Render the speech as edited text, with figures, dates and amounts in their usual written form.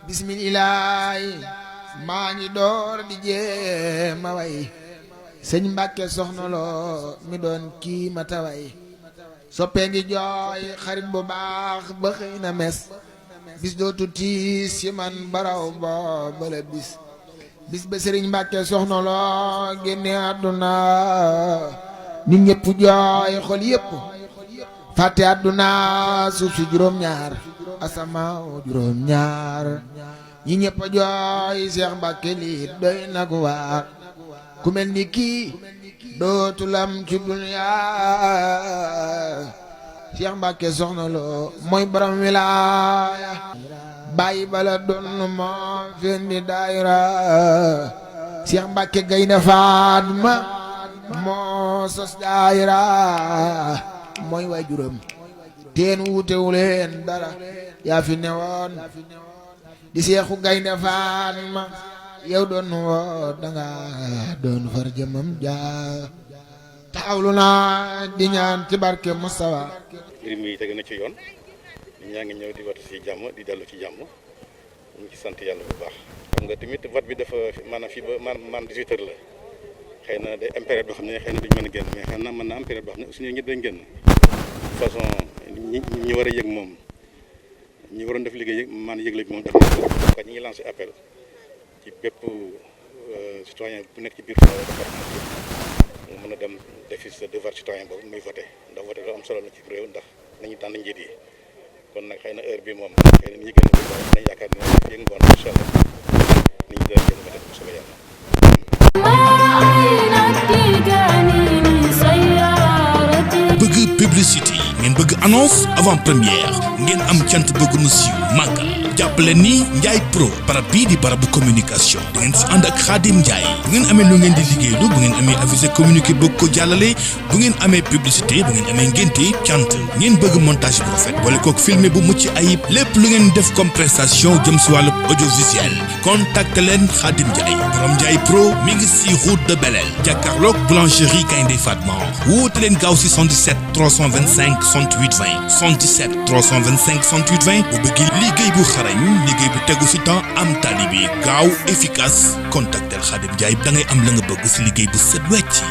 bismillaahi maa ngi door di jéema way sëñ Mbàkke Soxna Lo mi doon kii ma taway soppee ngi jooy xarit bu baax ba xëy na mes bis dootu tiis ci man baraw boobale bis ba sëriñ Mbàkke Soxna Lo génne àdduna nit ñëpp jooy xol yëpp fàtte àdduna suuf si juróom-ñaar asamaaw juróom-ñaar ñi ñëpp a jooy Seex Mbàkke lii doy nag waar ku mel ni kii dootulam ci duniyaa Seex Mbàkke Soxna Lo mooy borom wilaaya bàyyi bala doon moo fendi daayira Seex Mbàkke Gaynde Faatma moo sos daayira mooy waajuram teen wuutewuleen dara yaa fi newoon di Seexu Gaynde Faatma yow doon woo danga doon far jëmam jaa taxawlu naa di ñaan ci barke Mustafa mbir mi teg na ci yoon ñaa ngi ñëw di wat ci jàmm di dellu ci jàmm ñu ci sant yàlla bu baax xam nga tamit vote bi dafa maanaam fii ba maanaam 18 heures la xëy na day am période boo xam ne xëy na duñ mën a génn mais xëy na mën na am période boo xam ne aussi ñëpp dañ génn façon ñi war a yëg moom ñi waroon def liggéey maanaam yëgle bi moom def na ñi ngi lancé appel ci bépp citoyen bu nekk ci biir département bi mu mën a dem defi sa devoir citoyen boobu muy voté ndax voté lu am solo la ci réew ndax nañu tànn njiit yi kon nag xëy na heure bi moom xëy na ni ñu gën a nañ yaakaar ne yéen ngoon incha allah ni ñu doon gën a voté bu soobee yàlla bëgg publicité ngeen bëgg annonce avant première ngeen am cant bëgg mu siiw màggal jàppale ni Ndiaye Pro barab bii di barabu communication da ngeen si ànd ak Khadim Ndiaye bu ngeen amee lu ngeen di liggéeylu bu ngeen amee avisé communiqué bëgg ko jàllale bu ngeen amee publicité bu ngeen amee ngénte cant ngeen bëgg montage bu rafet boole kook filmé bu mucc ayib lépp lu ngeen def comme prestation jëm si wàllu audiovisuel contacte leen Khadim Ndiaye borom Ndiaye Pro mi ngi si route de Belel jàkkaarloog boulangerie Gaynde Fatma woote leen gaaw si 77 325 68 20 77 325 68 20 bu bëgg liggéey bu xarañ liggéey bu tegu si temps am tali bi gaaw efficace contactel Khadim Ndiaye da ngay am la nga bëgg si liggéey bu set wecc